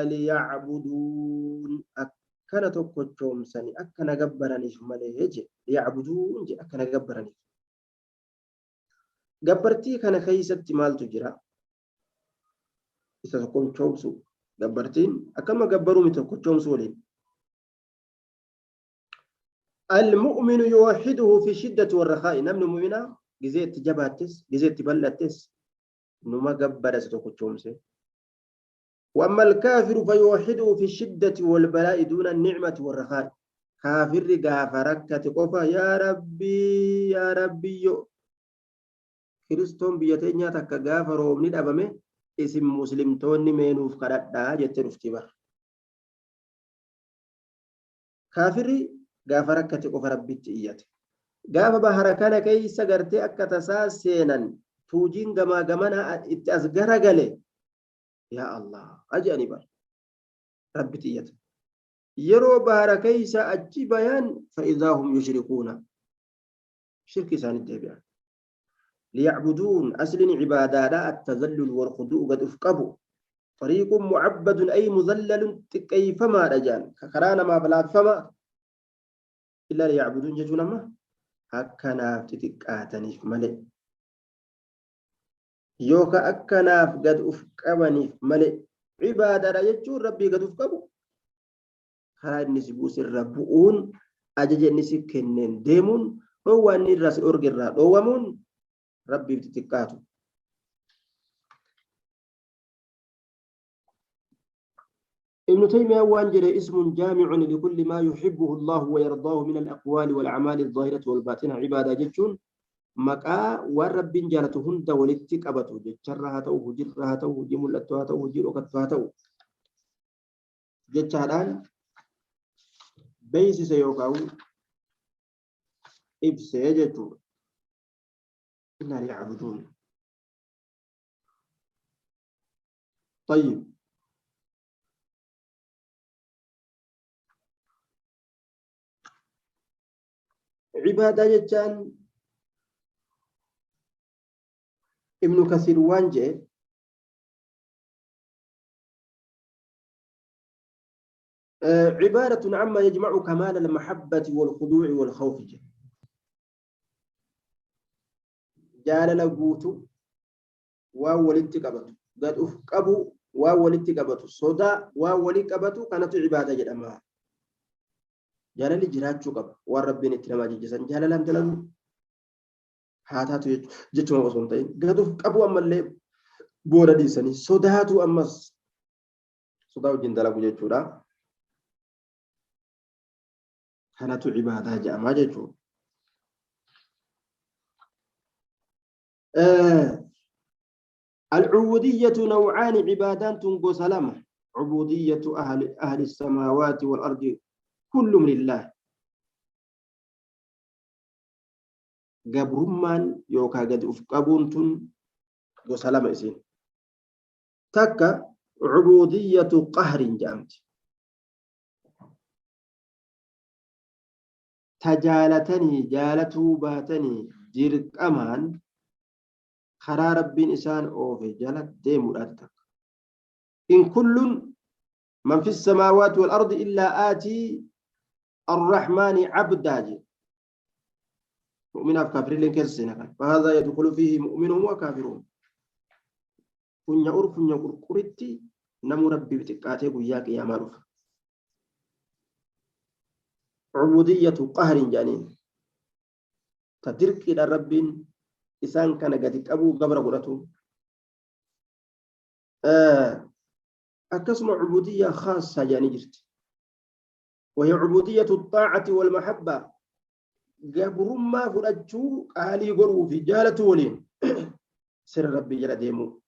Liyacbuduun, akkana tokkochoomsani, akka na gabbaraniif malee je. Liyacbuduun je, akka na gabbaraniif. Gabbartii kana keeysatti maaltu jira? Isa tokkochoomsu. Gabbartiin akkama gabbaruu miti, tokkochoomsu waliin. المؤمن يوحده في الشدة والرخاء. نمن مؤمنا جزيت جباتس جزيت بلتس نما جبر ستوكوتشومسي. وأما الكافر فيوحده في الشدة والبلاء دون النعمة والرخاء. كافر غافركة قفا يا ربي يا ربي يو كريستون بيتين تكا غافروا من أبمه اسم مسلم توني مينوف كردا جت رفتي بر. كافري gaafa rakkate qofa Rabbitti iyyate. Gaafa bahara kana keeysa gartee akka tasaa seenan, tuujiin gamaa gamana itti as garagale, yaa Allah aja'anii bar Rabbitti iyyate. Yeroo bahara keeysa achi bayan, fa'idaa hum yushrikuuna, shirki isaanitti deebi'an. Liyacbuduun, aslin cibaadaadha attazallul walkhudu'u, gad uf qabu. طريق معبد أي مذلل، xiqqeeyfamaadha jaan, karaa namaaf laaffama. إلا ليعبدون jechuun amma akkanaaf xixiqqaataniif malee yookaan akkanaaf gad uf qabaniif malee. Cibaadaadha jechuun Rabbii gad uf qabu, karaa inni si buuse irra bu'uun, ajaja inni si kenneen deemuun, dhoowwaa inni irraa si dhorge irraa dhoowwamuun, Rabbiif xixiqqaatu. ابن تيمية وانجل اسم جامع لكل ما يحبه الله ويرضاه من الأقوال والأعمال الظاهرة والباطنة. عبادة جتشون maqaa waan Rabbiin jaalatu hunda walitti qabatu, jecharra haa ta'u, hojirra haa ta'u, hojii mul'attu haa ta'u, hojii dhokattu haa ta'u, jechaadhaan beeksise yookaan ibsee jechuudha. إلا ليعبدون. طيب، عبادة jechaan Ibnu Kasiir waan jedhe: عبادة عما يجمع كمال المحبة والخضوع والخوف. Jaalala guutu waan walitti qabatu, gad uf qabu waan walitti qabatu, sodaa waan walitti qabatu kanatu cibaada jedhama. Jaalalli jiraachuu qaba. Waan Rabbiin itti nama ajajisan jaalalaan dalagu haa taatu jechuma osoo hin ta'in, gad uf qabu ammallee booda dhiisanii sodaatu, ammas sodaa wajjin dalagu jechuudha. Kanatu cibaadaa jedhama jechuudha. العبودية نوعان، عبادان gosa lama. عبودية أهل السماوات والأرض كلهم لله. Gabrummaan yookaan gadi uf qabuun tun gosa lama isiin. Takka عبودية قهر jedhamti. Tajaalatanii jaalatuu baatanii dirqamaan karaa Rabbiin isaan oofe jala deemuudhaan takka. إن كل من في السماوات والأرض إلا آتي الرحمن عبدا je. مؤمناف كافرين لين keessa seenaa. فهذا يدخل فيه مؤمنهم وكافرون. Funya ur funya qurquritti namu Rabbii xiqqaatee guyyaa qiyaamaa dhufa. عبودية قهر jedhaniin. Ta dirqiidhaan Rabbiin isaan kana gadi qabuu, gabra godhatu. Akkasuma عبودية خاصة jedhanii jirti. وهي عبودية الطاعة والمحبة. Gabrummaa fudhachuu, qaalii godhuu fi jaalatu waliin sirra Rabbii jala deemuu.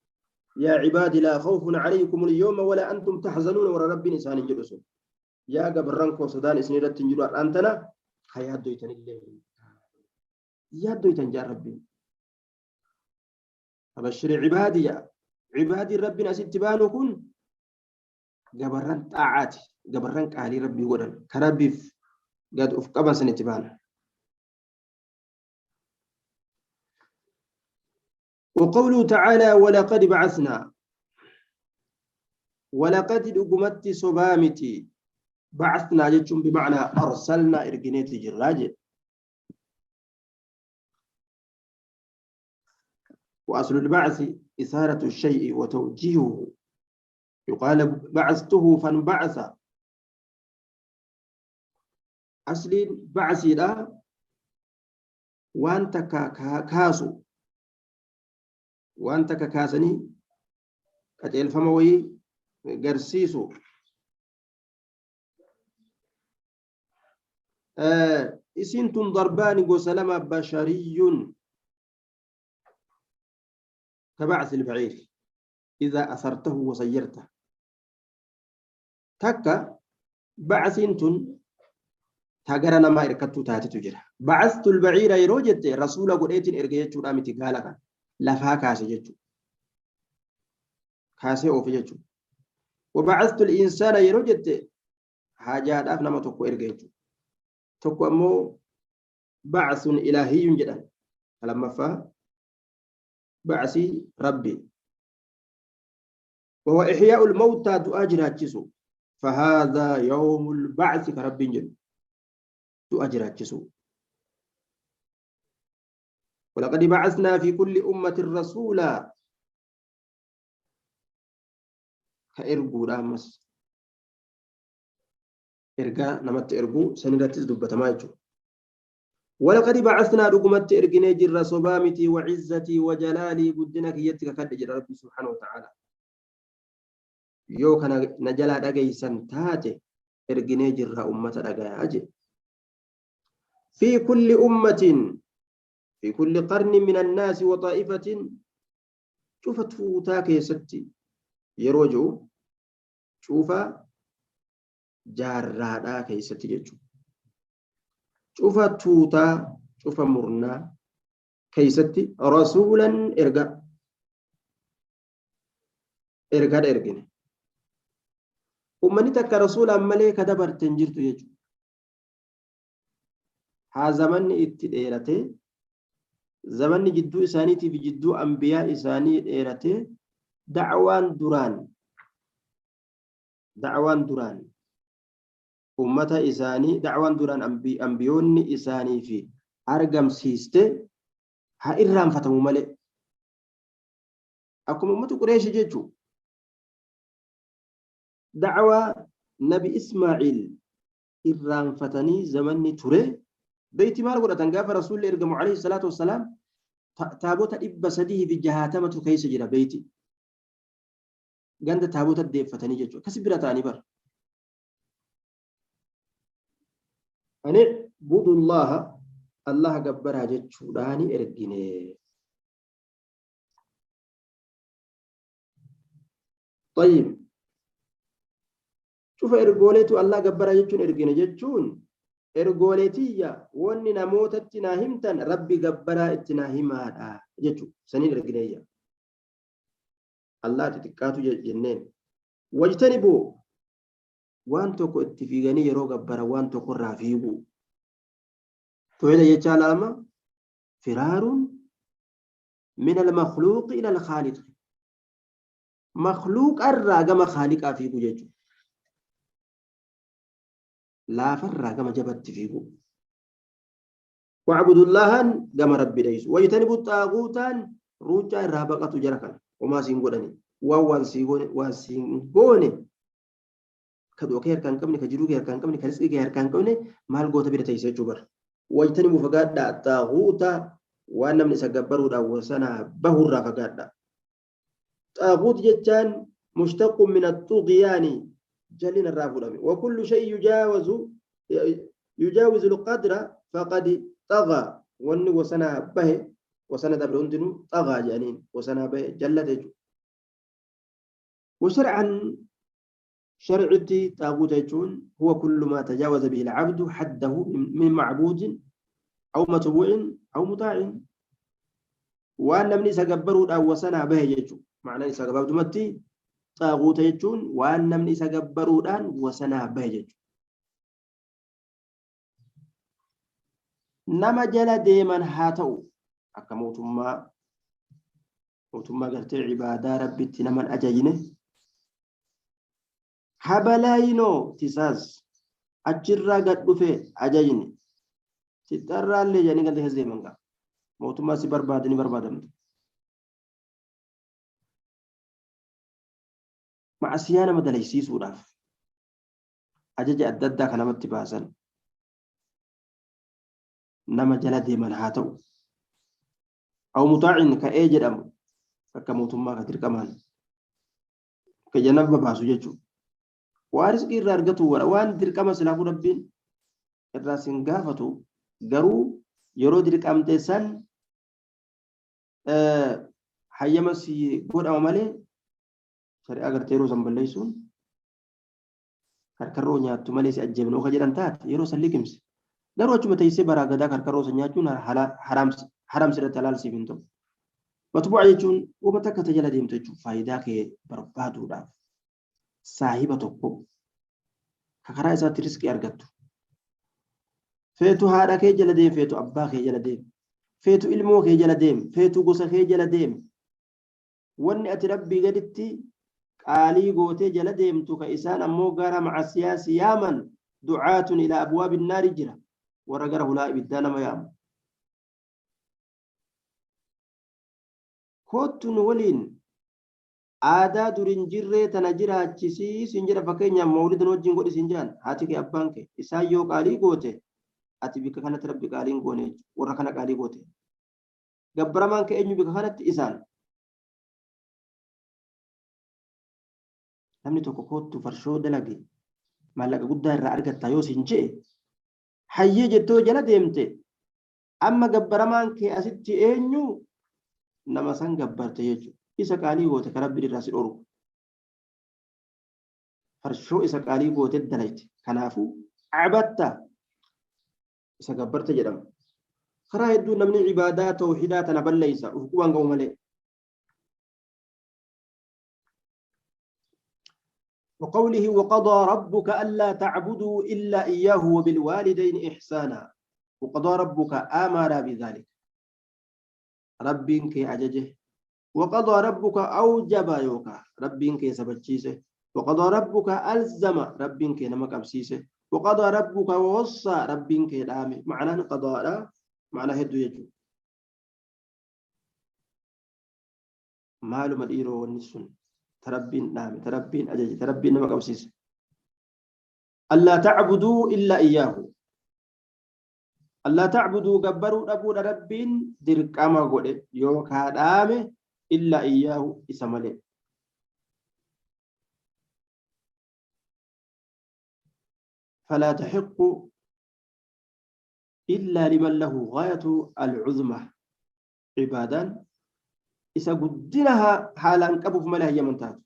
يا عبادي لا خوف عليكم اليوم ولا أنتم تحزنون. Warra Rabbiin isaaniin jedhu sun, yaa gabarran koo, sodaan isin irratti hin jiru har'aan tana, haa yaaddoytanillee yaaddoytan jaa Rabbiin. فبشر عبادي. عبادي Rabbiin asitti baanu kun gabarran xaacaati, gabarran qaalii Rabbii godhan, ka Rabbiif gad uf qaban sanitti baana. وقوله تعالى ولقد بعثنا. Walaqad dhugumatti sobaa miti bacathnaa jechuun bimacnaa arsalnaa ergineeti jirraa jedhe. وأصل البعث إثارة الشيء وتوجيهه يقال بعثته فانبعث أصل بعث لا وأنت كاسو وأنت كاسني qajeelfama wayii garsiisu. Isiin tun darbaani gosa lama bashariyyun kabacsi ilbaciir idaa asartahu wasayyarta takka bacsiin tun ta gara namaa irkattuu taatetu jira. Bacastu ilbaciira yeroo jette rasuula godheetiin erge jechuudha miti gaala kana lafaa kaase jechuudha. Kaasee oofe jechuudha. Waba'astu al-insaana yeroo jette haajaadhaaf nama tokko erge jechuudha. Tokko ammoo ba'asun ilaahiyyun jedhan. Lammaffaa ba'asii rabbi. Wahuwa ihyaa'ul mawtaa du'aa jiraachisu. Fahaadhaa yawmul ba'asi ka rabbiin jedhu. Du'a jiraachisu. ولقد بعثنا في كل أمة رسولا ka erguudha ammas ergaa namatti erguu sanirrattis dubbatamaa jechuudha. Walaqad ba'asnaa dhugumatti erginee jirra sobaa miti wa'izzatii wajalaalii guddina kiyyatti kakadhe jedha Rabbi subhaanahu wa ta'ala. Yoo kana na jalaa dhageessan taate erginee jirra ummata dhagayaa jedhe. Fi kulli ummatin fi kulli qarni min annaasi wa xaa'ifatin cufa tuutaa keessatti yeroo jiru cufa jaarraadhaa keessatti jechuudha. Cufa tuutaa, cufa murnaa keessatti rasuulan ergaa ergaadha ergine. Uummanni takka rasuulaan malee ka dabarte hin jirtu jechuudha. Haa zamanni itti dheeratee zamanni jidduu isaaniitii fi jidduu anbiyaa isaanii dheeratee da'waan duraan da'waan duraan ummata isaanii da'waan duraan anbiyoonni isaanii fi argamsiiste haa irraanfatamu malee akkuma ummata Qureeshi jechuu da'waa nabi Ismaa'iil irraanfatanii zamanni ture beeyti maal godhatan gaafa rasuulli ergamu alayhi salaatu wassalaam taabota 360tu keessa jira beeyti ganda taabota deeffatanii jechuudha akkasi bira ta'anii bara ani budullaha allaha gabbaraa jechuudhaani ergine طيب Cufa ergooleetu Allah gabbaraa jechuun ergine jechuun ergoolee tiyya wanni namootatti naa himtan Rabbi gabbaraa itti naa himaadha jechuudha. Saniin ergineeyya. Allah xixiqqaatu jenneen. Wajtanibuu waan tokko itti fiiganii yeroo gabbara waan tokko irraa fiiguu. Toohida jechaa lama firaaruun min al-makhluuqi ila al-khaaliqi. Makhluuqa irraa gama khaaliqaa fiiguu jechuudha. Laafarraa gama jabatti fiiguu. Wa'budullahan gama Rabbi dheessu. Wajtanibu xaaguutaan ruuccaa irraa baqatu jara kana. Homaa siin godhani. Waan waan sii goone waan siin goone ka du'a kee harkaa hin qabne ka jiruu kee harkaa hin qabne ka rizqii kee harkaa hin qabne maal goota bira teessa jechuu bara. Wajtanibu fagaadhaa xaaguuta waan namni isa gabbaruudhaan wasanaa bahurraa fagaadhaa. Xaaguut jechaan mushtaqun min axugiyaani jalina irraa fuudhame. Wa kullu shay'in yujaawazu yujaawizu alqadra faqad xagaa wanni wasanaa bahe wasana dabre hundinuu xagaa jedhaniin wasanaa bahe jallate jechuudha. Washar'an sharcitti xaaguuta jechuun huwa kullu maa tajaawaza bihi alcabdu haddahu min macbuudin aw matbuu'in aw mutaa'in waan namni isa gabbaruudhaan wasanaa bahe jechuudha. Ma'anaan isaa gabaabdumatti xaaguuta jechuun waan namni isa gabbaruudhaan wasanaa bahe jechuudha. Nama jala deeman haa ta'u akka mootummaa mootummaa gartee ibaadaa rabbitti naman ajajne Kabalaayinoo tisaas achirraa gad dhufe ajajni sixxarraallee jedhanii ganda keessa deeman gaa mootummaa si barbaade ni barbaadamte. Macasiyaa nama dalaysiisuudhaaf ajaja adda addaa kan namatti baasan nama jala deeman haa ta'u. Aw mutaacin ka'ee jedhamu akka mootummaa ka dirqamaan kiyya nama baasu jechuudha. Waa rizqii irraa argatu wara waan dirqama silaafuu rabbiin irraa sin gaafatu garuu yeroo dirqamte san hayyama si godhama malee shari'aa gartee yeroo san balleessuun karkarroo nyaattu malee si ajjeefna oka jedhan taate yeroo san liqimse. Garuu achuma teessee baraa gadaa karkarroo san nyaachuun haram sirratti halaal siif hin ta'u. Matbuu'a jechuun wama takka ta jala deemtu jechuun faayidaa kee barbaaduudhaaf saahiba tokko ka karaa isaatti riskii argattu. Feetu haadha kee jala deem, feetu abbaa kee jala deem, feetu ilmoo kee jala deem, feetu gosa kee jala deem. Wanni ati Rabbii gaditti qaalii gootee jala deemtu ka isaan ammoo gara macasiyaa si yaaman du'aatun ilaa abwaabi naari jira warra gara hulaa ibiddaa nama yaamu. Koottu nu waliin aadaa dur hin jirree tana jiraachisii siin jedha fakkeenyaaf mawlida nu wajjin godhi siin jedhan haati kee abbaan kee isaan yoo qaalii goote ati bikka kanatti rabbi qaaliin goone warra kana qaalii goote. Gabbaramaan kee eenyu bika kanatti isaan. Namni tokko koottu farshoo dalage maallaqa guddaa irraa argatta yoo siin je'e hayyee jettoo jala deemte amma gabbaramaan kee asitti eenyu nama san gabbarte jechuudha. Isa qaalii goote ka rabbiin irraa si dhorku. Farshoo isa qaalii goote dalayte. Kanaafuu abatta isa gabbarte jedhama. Karaa hedduu namni ibaadaa tawhidaa tana balleessa uf qubaan qabu malee. وقوله وقضى ربك ألا تعبدوا إلا إياه وبالوالدين إحسانا وقضى ربك آمر بذلك ربك أججه وقضى ربك أوجب يوكا ربك سبتشيسه وقضى ربك ألزم ربك نمك أبسيسه وقضى ربك ووصى ربك دامه معناه قضاء معناه هدو يجو maaluma dhiiroo wanni sun tarabbiin dhaame tarabbiin ajaje tarabbiin nama qabsiise allaa tacbuduu illaa iyyaahu allaa tacbuduu gabbaruu dhabuudha rabbiin dirqama godhe yookaa dhaame illaa iyyaahu isa malee فلا تحق إلا لمن له غاية العظمى عبادان isa guddina haalaan qabuuf malee hayyaman taatu.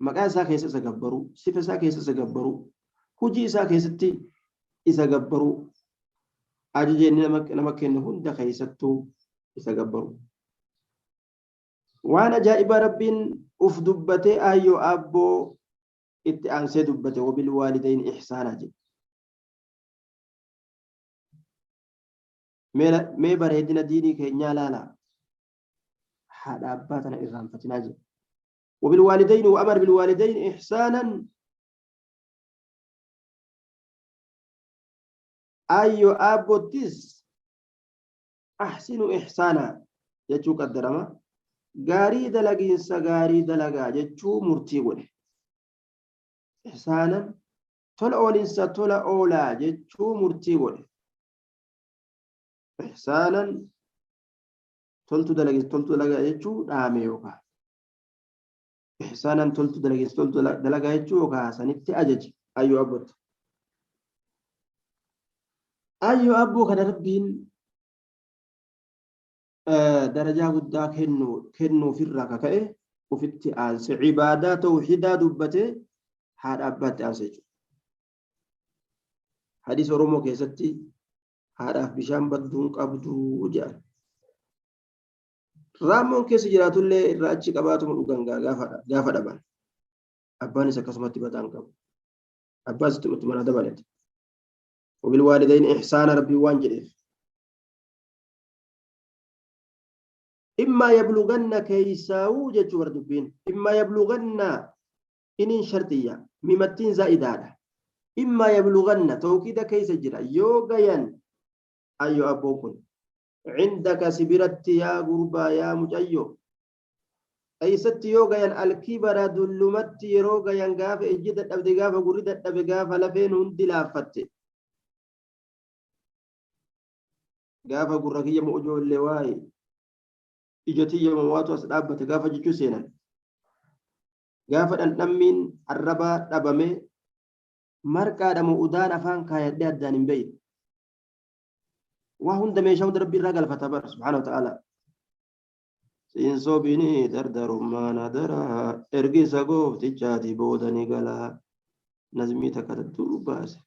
Maqaa isaa keessa isa gabbaruu, sifa isaa keessa isa gabbaruu, hojii isaa keessatti isa gabbaruu, ajaja inni nama kennu hunda keessattuu isa gabbaruu. Waan ajaa'ibaa Rabbiin uf dubbatee aayyoo aabboo itti aansee dubbate wabil waalidayn ihsaanaa jedhe. Mee bareedina diinii keenyaa laalaa. Haadha abbaa tana irraanfatinaa jedhe. وبالوالدين وأمر بالوالدين إحسانا أيو أبوتيس أحسنوا إحسانا jechuu qaddarama gaarii dalagiinsa gaarii dalagaa jechuu murtii godhe ihsaanan tola oolinsa tola oolaa jechuu murtii godhe ihsaanan toltu dalagiinsa toltu dalagaa jechuu dhaame yookaan ihsaanan toltu dalagiinsa toltu dalagaa jechuu yookaan sanitti ajaje ayyoo abbotti ayyoo abboo kana rabbiin darajaa guddaa kennuufirraa kaka'e ufitti aanse cibaadaa tawhidaa dubbatee haadha abbaatti aanse jechuudha. Hadiisa Oromoo keessatti haadhaaf bishaan badduun qabdu jedhan. Raammoon keessa jiraatullee irraa achi qabaatuma dhugan gaafa dhaban. Abbaanis akkasumatti badaan qabu. Abbaas itti mana dabalate. Wabil waalidayni ihsaana rabbiin waan jedheef. Immaa yabluganna keeysaawuu jechuu bar dubbiin. Immaa yabluganna inin sharxiyya mimattiin zaa'idaadha. Immaa yabluganna tawkiida keeysa jira yoo gayan ayyo abboon kun cindaka si biratti yaa gurbaa yaa mucayyo eeysatti yoo gayan alkibara dullumatti yeroo gayan gaafa ijji dadhabde gaafa gurri dadhabe gaafa lafeen hundi laaffatte gaafa gurra kiyya moo ijoollee waa'ee ija tiyya moo waatu as dhaabbate gaafa jechuu seenan gaafa dhandhammiin arrabaa dhabame marqaadha moo udaan afaan kaayadhee addaan hin beeyne waa hunda meeshaa hunda rabbi irraa galfata bar subhaanahu wa ta'ala siin sobinii dardarummaan adaraa ergisa gooftichaati booda ni galaa nazmii takka dur baase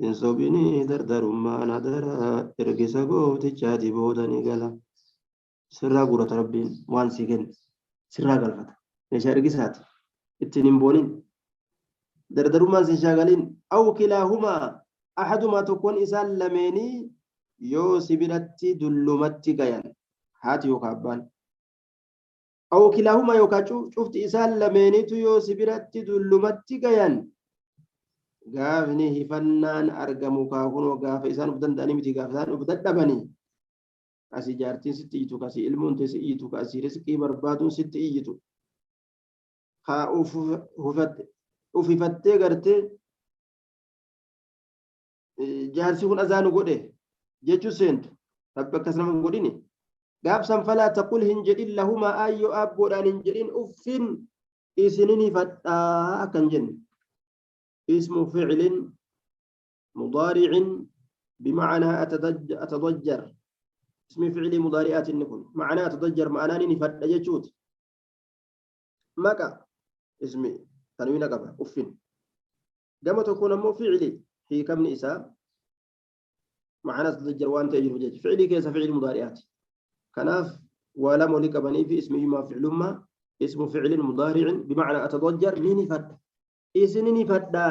Hin sobinii dardarummaan adaraa ergisa gooftichaati booda ni gala. Sirraa guurata rabbiin waan sii kenne sirraa galfata. Meeshaa ergisaati. Ittiin hin boonin. Dardarummaan sin shaagaliin aw kilaahumaa ahadumaa tokkoon isaan lameenii yoo si biratti dullumatti gayan haati yookaan abbaan. Aw kilaahumaa yookaan cufti isaan lameeniitu yoo si biratti dullumatti gayan gaafni hifannaan argamu kaa kunoo gaafa isaan of danda'anii miti gaafa isaan of dadhabanii asii jaartiin sitti iyyitu kasii ilmoon tee si iyyitu kasii riskii barbaaduun sitti iyyitu kaa ufifattee gartee jaarsi kun azaa nu godhe jechuu seentu rabbi akkas nama hin godhini gaafsan falaa taqul hin jedhin lahumaa aayyoo aabboodhaan hin jedhin uffin isinin hifadhaa akka hin jenne ismu ficlin mudaaricin bimacnaa atadajjar ismi ficlii mudaari'aati inni kun macnaa atadajjar ma'anaan hin hifadha jechuuti maqa ismi tanwiina qaba uffin Gama tokkoon ammoo fi'li hiikamni isaa ma'anaa tadajjar waan ta'e jiruuf jecha fi'lii keessa fi'lii mudaari'aati. Kanaaf waa lama walii qabanii fi ismiyyummaa fi'lummaa ismu fi'lin mudaari'in bima'anaa atadajjar ni nifadha. Isin ni nifadha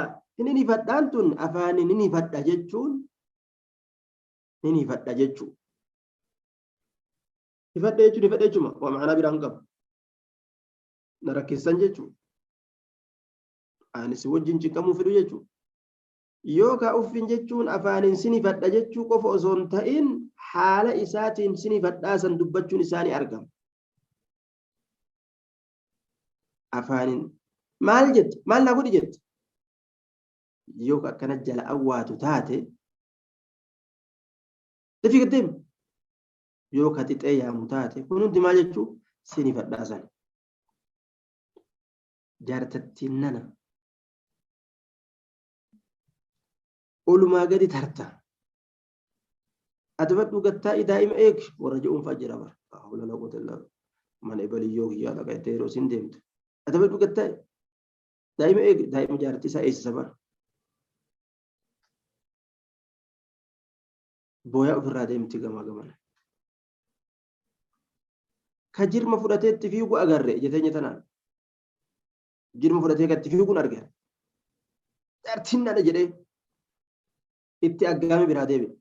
ni nifadhaan tun afaanii ni nifadha jechuun ni nifadha jechuu. Nifadha jechuun nifadha jechuuma waa ma'anaa biraa hin qabu. Na rakkisan jechuudha. Ani si wajjin cinqamuu fedhu jechuudha. Yookaan uffin jechuun afaaniin sinifadha jechuu qofa osoo hin ta'in haala isaatiin sinifadhaa san dubbachuun isaa ni argama. Afaaniin maal jette maal naa godhi jette yookaan akkana jala awwaatu taate dafii gad deemi yookaan xixee yaamu taate kun hundi maal jechuu sinifadhaa san. Jaartattiin nana olumaa gadi tarta adabadhu gattaa'i daa'ima eegi warra je'uun fa'a jira bara laa hawla laa quwwata illaa mana ebaliyyoo kiyyaa dhaqa jettee yeroo isin deemtu adabadhu gattaa'i daa'ima eegi daa'ima jaartii isaa eessisa bara booyaa ofirraa deemti gamaa gamana. Ka jirma fudhatee itti fiigu agarre ija teenya tanaan. Jirma fudhatee ka itti fiiguun arge. Jaartiin nana jedhee itti aggaame biraa deebi'e.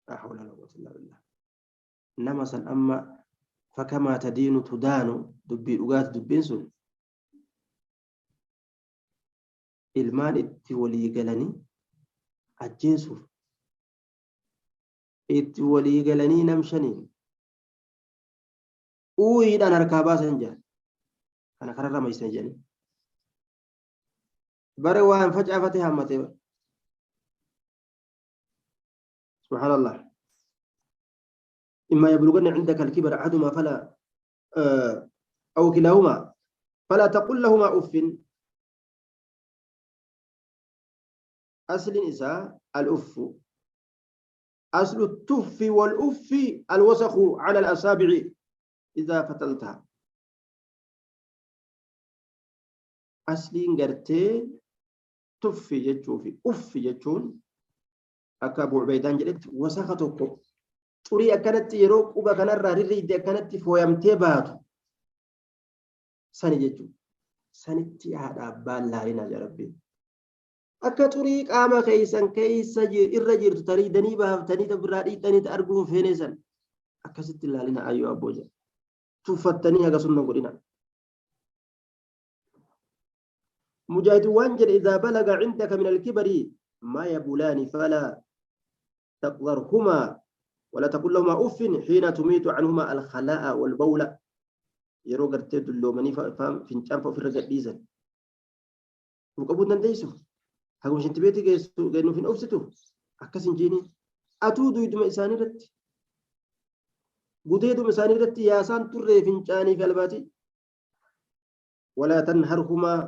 Laa hawla walaa quwwata illaa billah. Nama san amma fakamaa tadiinu tudaanu dubbii dhugaati dubbiin sun ilmaan itti walii galanii ajjeesuuf itti walii galanii nam shaniin uuyiidhaan harkaa baasan jedhan kana kararra maysan jedhanii bare waan facaafate haammatee bara سبحان الله إما يبلغن عندك الكبر أحدهما فلا أو كلاهما فلا تقل لهما أف أصل إساء الأف أصل التف والأف الوسخ على الأصابع إذا فتلتها أصلين قرتي tuffi jechuu fi uffi jechuun akka Abu Ubeydaan jedhetti wasaka tokko xurii akkanatti yeroo quba kanarraa rirriidde akkanatti fooyamtee baatu sani jechuudha. Sanitti haadha abbaan laalinaa jedha Rabbiin. Akka xurii qaama keeysan keeysa irra jirtu tariidanii baaftanii ta biraa dhiixanii ta arguun feene san akkasitti ilaalina ayyoo abboo jedha. Tuffattanii haga sunna godhina. Mujaahid waan jedhe idhaa balaga cindaka min alkibari maa yabulaani falaa taqdarhumaa wala taqul lahumaa uffin xiina tumiitu canhumaa alkhalaa'a walbawla yeroo gartee dulloomanii fincaan fa ofirra gadhiisan. Uf qabuu hin dandeessu. Haguma shintibeetii geessu nuuf hin obsitu. Akkas hin jiini. Atuu duyduma isaanii irratti gudeeduma isaanii irratti yaasaan turree fincaanii fi albaatii. Walaa tanharhumaa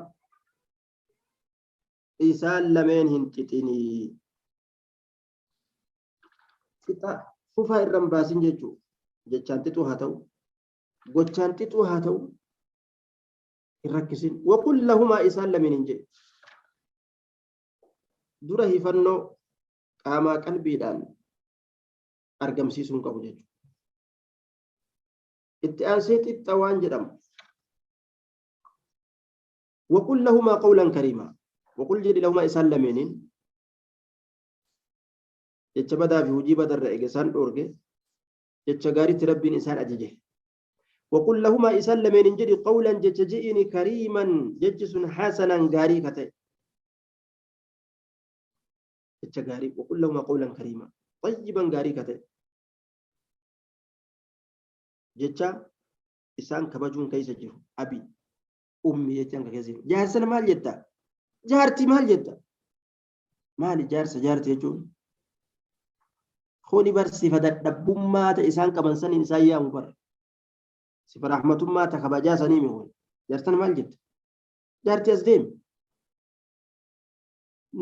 isaan lameen hin xixinii. Xixa fufaa irra hin baasin jechuu. Jechaan xixuu haa ta'u. Gochaan xixuu haa ta'u. Hin rakkisin. Waqul lahumaa isaan lameen hin jedhe. Dura hifannoo qaamaa qalbiidhaan argamsiisuu hin qabu jechuudha. Itti aansee xixxa waan jedhamu. Waqul lahumaa qawlan kariimaa. Waqul jedhi lahumaa isaan lameeniin jecha badaa fi hojii badarra eege isaan dhoorge jecha gaariitti rabbiin isaan ajaje. Waqul lahumaa isaan lameeniin jedhi qawlan jecha je'ini kariiman jechi sun hasanan gaarii ka ta'e. Jecha gaarii waqul lahumaa qawlan kariimaa xayyiban gaarii ka ta'e. Jecha isaan kabajuun keessa jiru abi ummi jechaan ka keessa jiru. Jaarsana maal jetta? Jaartii maal jetta? Maali jaarsa jaartii jechuun? Kuni bar sifa dadhabbummaa ta isaan qaban saniin isaan yaamu bar. Sifa rahmatummaa ta kabajaa sanii mi kun. Jaarsan maal jetta? Jaartii as deemi.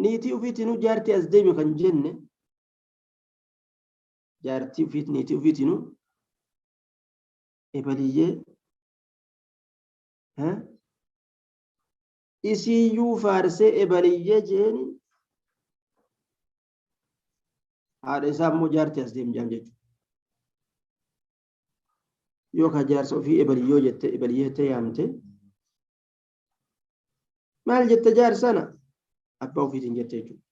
Niitii ofiitinuu jaartii as deemi kan jenne jaartii ofiit niitii ofiitinuu ebaliyyee isiiyyuu faarsee ebaliyyee jeeni haadha isaa immoo jaarti as deem jaan jechuudha. Yoo ka jaarsa ofii ebaliyyoo jette ebaliyyee jettee yaamte maal jette jaarsana abbaa ofiitiin jette jechuudha.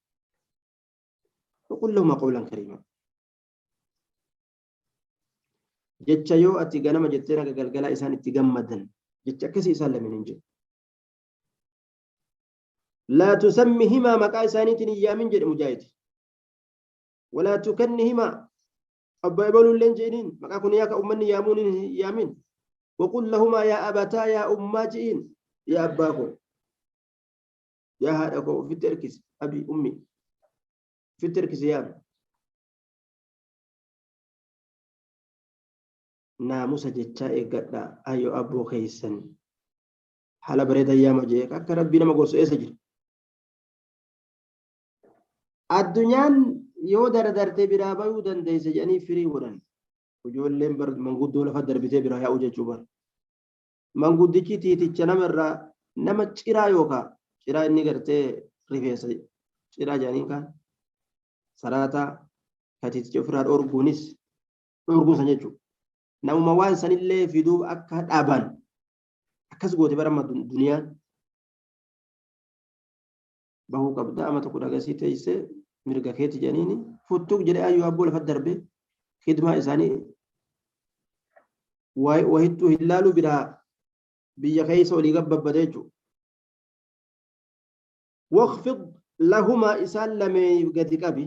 Waqul lahumaa qawlan kariimaa. Jecha yoo ati ganama jettee naga galgalaa isaan itti gammadan jecha akkasii isaan lameen hin jedhu. Laa tusammihimaa maqaa isaaniitiin hin yaamin jedhe mujaahid. Walaa tukannihimaa abbaa ebaluu illee hin jedhiniin maqaa kun yaa ka ummanni yaamuun hin yaamin. Waqul lahumaa yaa abataa yaa ummaa je'iin yaa abbaa koo yaa haadha koo ofitti erkisi abii ummi ofitti erkisi yaami. Naamusa jechaa eeggadha ayyo abboo keessan. Haala bareedaa yaama jee akka rabbii nama gorsu eessa jira? Addunyaan yoo dardarte biraa bayuu dandeessa jedhanii firii godhan. Ijoolleen bar manguddoo lafa darbitee biraa yaa'u jechuu bar. Manguddichi tiiticha nama irraa nama ciraa yookaa ciraa inni gartee rifeensa ciraa jedhaniin kaan saraataa ka tiiticha ofirraa dhoorguunis dhoorguun san jechuudha. Namuma waan sanillee fiduuf akka dhaban akkas goote bara amma duniyaan bahuu qabda ama tokko dhagasii teessee mirga keeti jedhaniini futtuq jedhee ayyuu abboo lafa darbe khidmaa isaanii wahittuu hin laaluu biraa biyya keessa olii gabbabbate jechuudha. Waqfid lahumaa isaan lameeniif gadi qabi.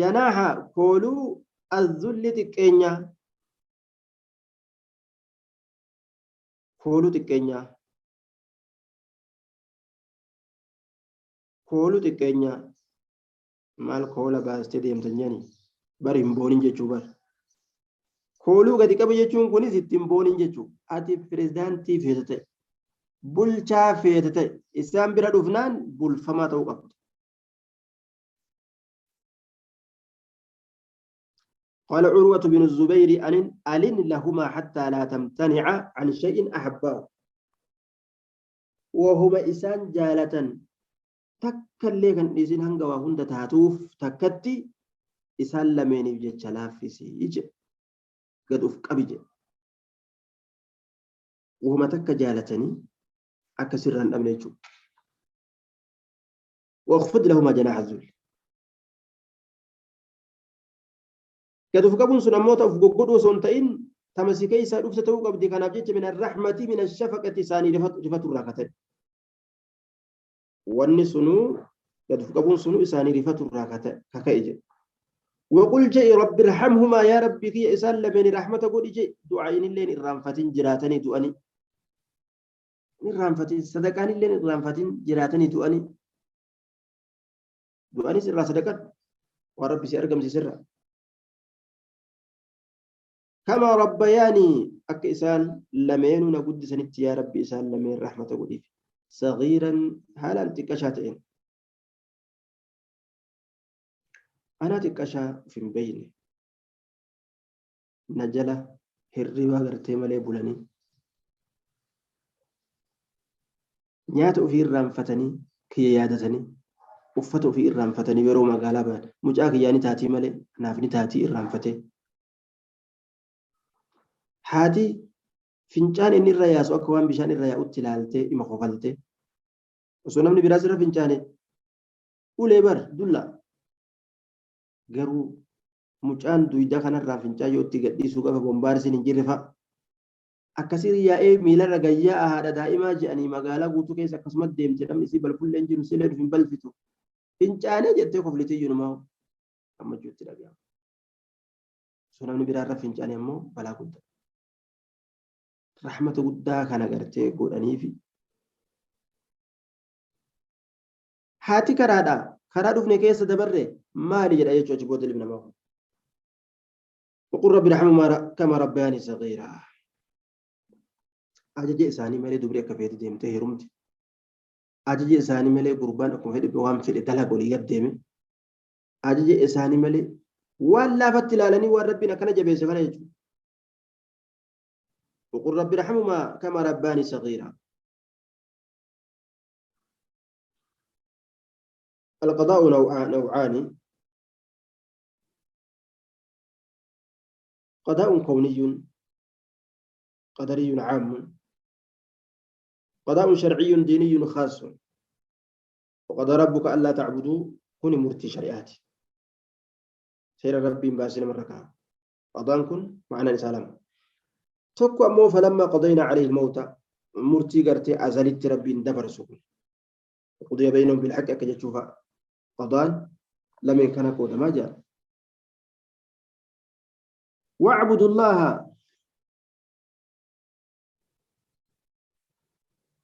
Janaaha kooluu azzulli xiqqeenyaa. Kooluu xiqqeenyaa. Kooluu xiqqeenyaa. Maal koola baastee deemtan jedhani bar hin boonin jechuu bar. Kooluu gadi qabi jechuun kunis ittiin boonin jechuu. Ati pirezidaantii feete ta'e bulchaa feete ta'e isaan bira dhufnaan bulfamaa ta'uu qabda. قال عروة بن الزبير أن ألن لهما حتى لا تمتنع عن شيء أحباه وهما إسان جالة takka illee kan dhiisin hanga waa hunda taatuuf takkatti isaan lameeniif jecha laaffisi jedhe gad uf qabi jedhe wahuma takka jaalatanii Akka sirraa hin dhabne jechuudha. Waqfid lahumaa janaaha zulli. Gad of qabuun sun ammoo ta'uuf goggodhuu osoo hin ta'in tama si keessaa dhufte ta'uu qabdi. Kanaaf jecha min arrahmati min ashafaqati isaanii rifatu irraa ka ta'e. Wanni sunuu gad of qabuun sunuu isaanii rifatu irraa ka ka'e jedhe. Waqul je'i rabbi irhamhumaa yaa rabbi kiyya isaan lameeni rahmata godhi je'i du'aa'iin illeen irraanfatin jiraatanii du'anii. Irraanfatin sadaqaan illeen irraanfatin jiraatanii du'anii. Du'anis irraa sadaqadhu. Waan rabbi si argamsiise irraa. Kama rabbayaanii akka isaan lameenuu na guddisanitti yaa rabbi isaan lameen rahmata godhiif. Sagiiran haalaan xiqqashaa ta'een. Anaa xiqqashaa of hin beeyne. Na jala hirribaa gartee malee bulanii. Nyaata ofii irraanfatanii kiyya yaadatanii uffata ofii irraanfatanii yeroo magaalaa bahan mucaa kiyyaa ni taatii malee naaf ni taatii irraanfatee. Haati fincaan inni irra yaasu akka waan bishaan irra yaa'utti ilaaltee ima kofaltee osoo namni biraas irra fincaane ulee bar dulla garuu mucaan duyda kanarraa fincaan yoo itti gadhiisuu gaafa bombaarsiin hin jirre fa'a Akkasiin yaa'ee miilarra gayyaa'a haadha daa'imaa je'anii magaalaa guutuu keessa akkasumas deemte namni isii balfullee hin jiru silee hin balfitu. Fincaanee jettee koflitiyyuu numaa gammachuu itti dhaga'ama. Osoo namni biraarra fincaane ammoo balaa guddaa. Rahmata guddaa kana gartee godhaniifi. Haati karaadha. Karaa dhufne keessa dabarre maali jedha jechuudha achi booda ilmi namaa kun. وقل رب ارحمهما كما ربياني صغيرا ajaja isaanii malee dubri akka feete deemtee heerumti ajaja isaanii malee gurbaan akkuma fedhe waan fedhe dalaga olii gad deeme ajaja isaanii malee waan laafatti ilaalanii waan rabbiin akkana jabeesse kana jechuudha. وقل رب ارحمهما كما رباني صغيرا القضاء نوعان قضاء كوني قدري عام قضاء شرعي ديني خاص وقضى ربك ألا تعبدوا كن مرتي شريعاتي سير ربي باسل مركا قضاء كن معنى سلام تكو أمو فلما قضينا عليه الموت مرتي قرتي أزلت ربي دبر سكن وقضي بينهم بالحق أكجتشوفا قضاء لم يكن قود ما جاء واعبدوا الله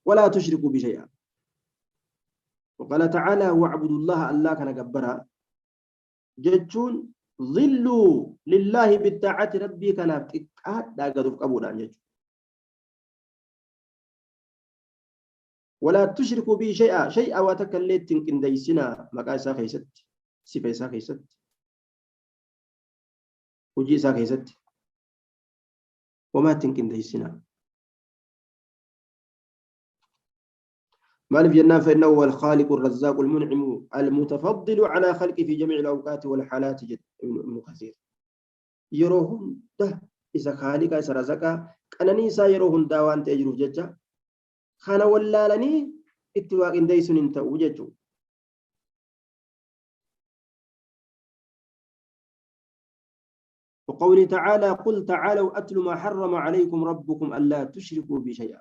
ولا تشركوا بشيئا وقال تعالى واعبدوا الله الله كان جبرا جتشون ظلوا لله بالطاعة ربي كان ابتقاد داغدوف قبودان جتشون ولا تشركوا به شيئا شيئا وتكليت قنديسنا مقا isaa keessatti sifa isaa keessatti hojii isaa keessatti homaa ittiin qindeessinaa. Maaliif jennaan فإنه هو الخالق الرزاق المنعم المتفضل على خلقه في جميع الأوقات والحالات jedhe Ibn Kasiir. Yeroo hunda isa khaaliqa isa razaqaa qananii isaa yeroo hundaa waan ta'e jiruuf jecha kana wallaalanii itti waa qindeessuun hin ta'u jechuudha. وقوله تعالى قل تعالوا أتل ما حرم عليكم ربكم ألا تشركوا بشيئا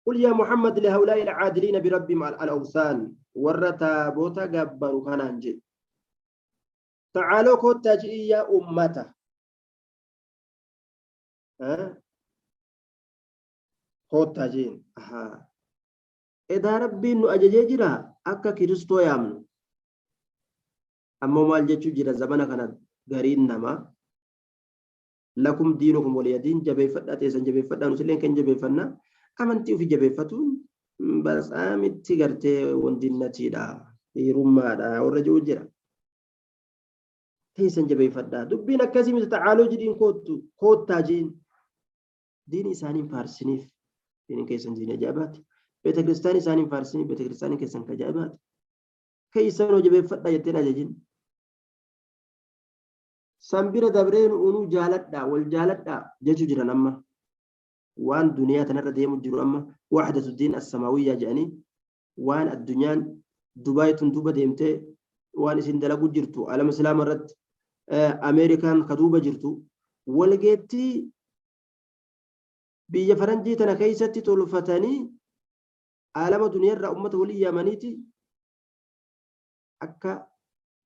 قل يا محمد لهؤلاء العادلين بربهم الأوثان ورتا بوتا جبروا كان تعالوا كوتا يا أمته أه؟ koottaa jeen ahaa edaa rabbiin nu ajajee jira akka kiristoo yaamnu ammoo maal jechuu jira zamana kana gariin namaa lakum diinukum waliya diin jabeeffadhaa teessan jabeeffadhaa nutilleen kan jabeeffannaa amantii ofii jabeeffatuun basaamitti gartee wandinnatiidha dhiirummaadha warra jiru jira teessan jabeeffadhaa dubbiin akkasii miti ta'aaloo jedhiin koottu koottaa jeen diinii isaanii hin faarsiniif diiniin keessan diinii ajaa'ibaati beeta kiristaanii isaanii hin faarsiniif beeta kiristaanii keessan ka ajaa'ibaati keessan jabeeffadhaa jetteen ajajin san bira dabree nu unuu jaaladhaa wal jaaladhaa jechuu jiran amma Waan duniyaa tanarra deemu jiru amma wahdatu diin as-samaawiyyaa jedhanii waan addunyaan Dubaay tun duuba deemtee waan isin dalagu jirtu alama islaama irratti Ameerikaan ka duuba jirtu walgeettii biyya faranjii tana keessatti tolfatanii alama duniyaarraa ummata walii yaamaniiti akka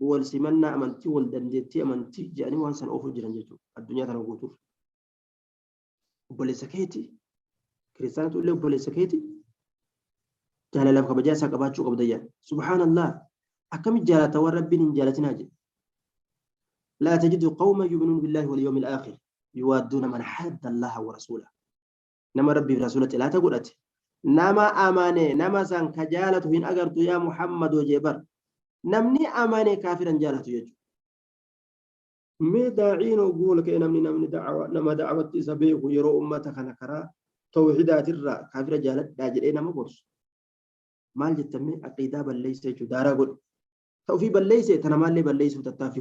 wal simannaa amantii wal dandeettii amantii jedhanii waan sana oofuu jiran jechuudha addunyaa tana guutuuf. Obboleessa keeti kiristaanatu illee obboleessa keeti jaalalaaf kabajaa isaa qabaachuu qabda jedha. Subhaanallah, akkami jaalata waan rabbiin hin jaalatinaa jedhe. Laa tajidu qawman yu'minuuna billaahi wal yawmil aakhir yuwaadduuna man hadda Allaha wa rasuulahu. Nama rabbiif rasuula xilaata godhate nama amane nama san ka jaalatu hin agartu yaa Muhammad jee bar. Namni amane kaafiran jaalatu jechuudha. Mee daaciin hogguu ol ka'e namni namni da'awa nama da'awatti isa beeku yeroo ummata kana karaa tawhidaatirraa kaafira jaaladhaa jedhee nama gorsu. Maal jettan mee? Aqiidaa balleessa jechuudha, daaraa godhe. Ta ofii balleesse ta namaallee balleessuuf tattaaffii godhe.